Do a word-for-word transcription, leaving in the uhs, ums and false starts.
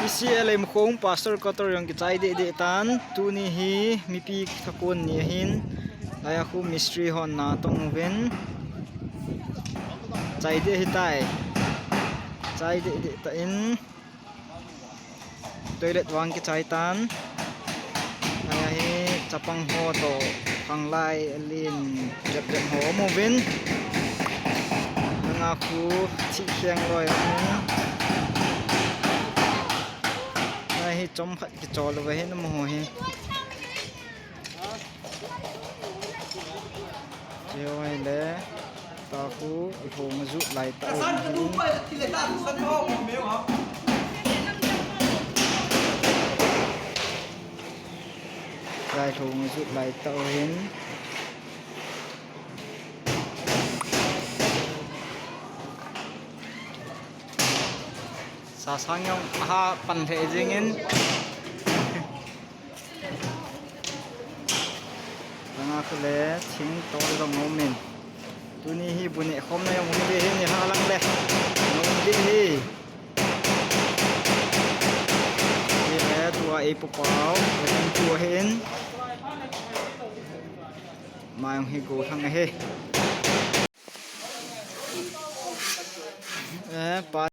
C L M Khong Pastor Quarter jong kichai deh deh tan, tuni hi mipi thakon ni ahin, laiya khu mistri hon natong uvin. Chai deh hitai. Chai deh deh tan. Toilet vang kichai tan. Laiya hi chapang ho toh khanglai alen jep jep ho um uvin. Langa khu thih kheng loi ahin. Laiya hi chom khat kichol uva hin um ho hi. Chehoi le, ta khu lhong ajut lai tah u hin. Lai lhong ajut lai tah u hin. Sasang jong aha pan lheh jingin. Langa khu le thing tol jong um in. Tuni hi bu neh khomna jong um ding ahin, ni ha lang le. Jong um ding ahi. Hile tua eipupau, eipupau ahin. Ama jong hi gollhang ahi. Eh, pa